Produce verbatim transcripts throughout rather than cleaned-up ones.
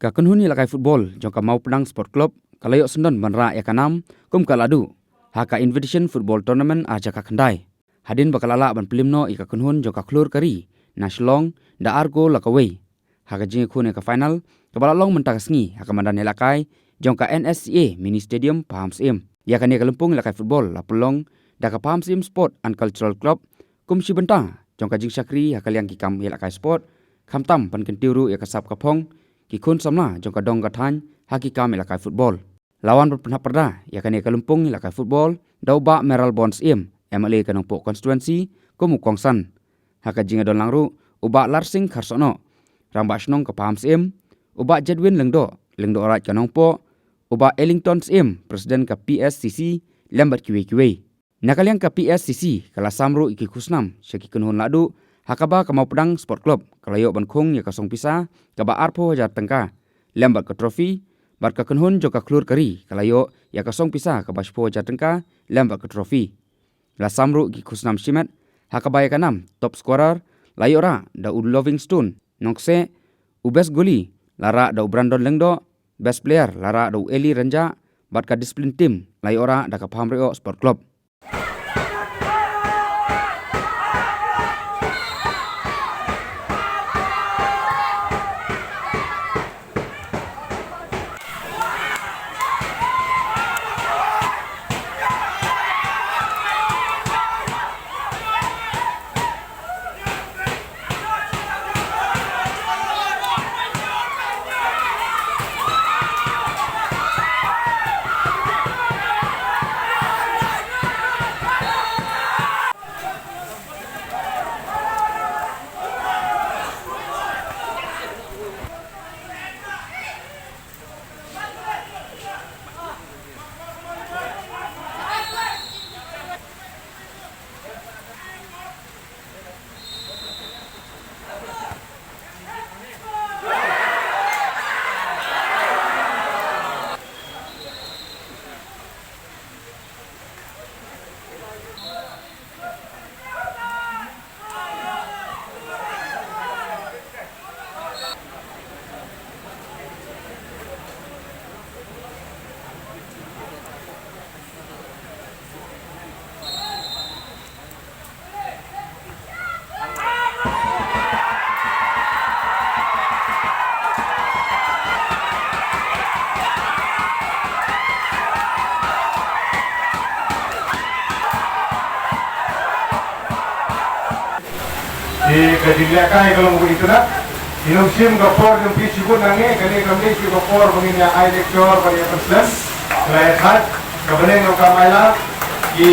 Ka kynhun ïalehkai football jong ka Mawpdang Sport Club ka la ïoh syndon ban rah ïa ka nam kum ka la duh ha ka Invitation Football Tournament ar hajar khyndai, hadien ba ka la lah ban pynliem noh ïa ka kynhun jong ka khlur ka ri na Shillong da ar gol la kawei ha ka jingïakhun ïa ka final kaba la long mynta ka sngi ha ka madan ïalehkai jong ka N S C A Mini Stadium, Pahamsyiem. Ïa kane ka lympung ïalehkai football la pynlong da ka Pahamsyiem Sport and Cultural Club kum shi bynta jong ka jingshakri ha ka liang ki kam ïalehkai sport, khamtam ban kyntiew ruh ïa ka sap ka phong ki khun samla jong ka dong ka thaiñ ha ki kam ïalehkai football. La wan ban pynhap pyrda ïa kane ka lympung ïalehkai football da u Bah Mayralborn Syiem, M L A ka Nongpoh Constituency, kum u kongsan. Ha ka jingïadon lang ruh u Bah Larsing Kharsohnoh, Rangbah Shnong ka Pahamsyiem, u Bah Jedwin Lyngdoh, Lyngdoh Raid ka Nongpoh, u Bah Ellington Syiem, President ka P S C C, lem bad kiwei kiwei. Na ka liang ka P S C C ka la sam ruh ïa ki khusnam sha ki kynhun lahduh, ha kaba ka Mawpdang Sport Club ka la ïoh ban khung ïa ka song pisa kaba arphew hajar tyngka lem bad ka trophy, bad ka kynhun jong ka khlur ka ri ka la ïoh ïa ka song pisa kaba shiphew hajar tyngka lem bad ka trophy. La sam ruh ki khusnam shimet, ha kaba ïa ka nam top scorer la ïoh rah da u Lovingstone Nongkseh, u best goalie la rah da u Brandon Lyngdoh, best player la rah da u Eli Rynjah, bad ka discipline team la ïoh rah da ka Pahamrioh Sport Club. Te ka jinglehkai ka long kaba itynnad. Ngin ym shim ka por jong phi shibun nangne, kane kam dei shuh ka por ba ngin ïa ai lecture, ba ngin ïa pynslem. Ka la ïa khat ka bneng jong ka Mawpdang. Ki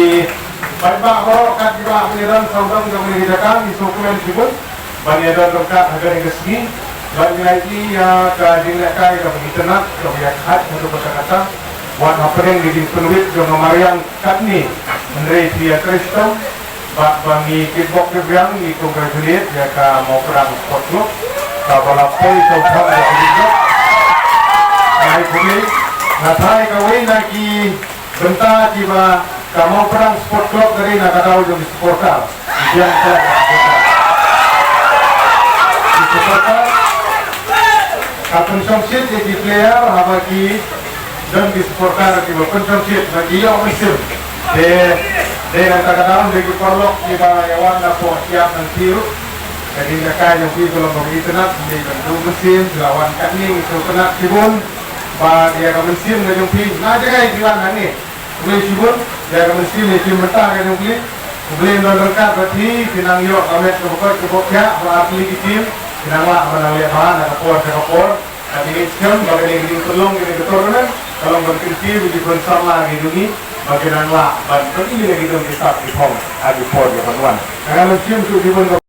paidbah baroh kat kiba hap ban ïadon sawdong jong kane ka jaka, ngi sngewkmen shibun ban ïadon ryngkat ha kane ka sngi. Bad ngi la ïohi ïa ka jinglehkai kaba itynnad, kaba ïa khat haduh katta katta. Wat hapdeng ka jingpynwit jong ka mariang katne, hynrei phi ïa trei shitom. Bad ba ngi kitbok kitrwiang, ngi congratulate ïa ka Mawpdang Sport Club kaba la poi sha u thong jong ka jingkit. Ngai pule, nga tharai kawei na ki bynta kiba ka Mawpdang Sport Club ka dei na ka daw jong ki supporter. Ki biang ka supporter. Ki supporter ka pynshongshit ïa ki player haba ki don ki supporter kiba pynshongshit ba ki ïoh mynsiem. Te dei na kata ka daw, dei ki paralok kiba ïa wan na pdeng shyiap nangta ruh. Ka jingïalehkai jong phi ka long kaba itynnad, dei ban duh mynsiem, la wan katne ngi sngewtynnad shibun ba ïa ka mynsiem ka jong phi na jngai phi wan hangne. Khublei shibun ïa ka mynsiem ïa ka mynta ka jong phi. Khublei don ryngkat bad phi, phi nang ïoh ka met kaba koit kaba khiah, ba ar tylli ki team phi nang lah ban nang leh bha na ka por sha ka por. Ka dei ngeit skhem ba kane ka jingpynlong kane ka tournament ka long ban kyntiew ïa ki khun samla ki jong ngi ba kin nang lah ban pyni ïa ki jong ki sap ki phong ha ki por kiban wan. Nga ngam shym shu dei ban ka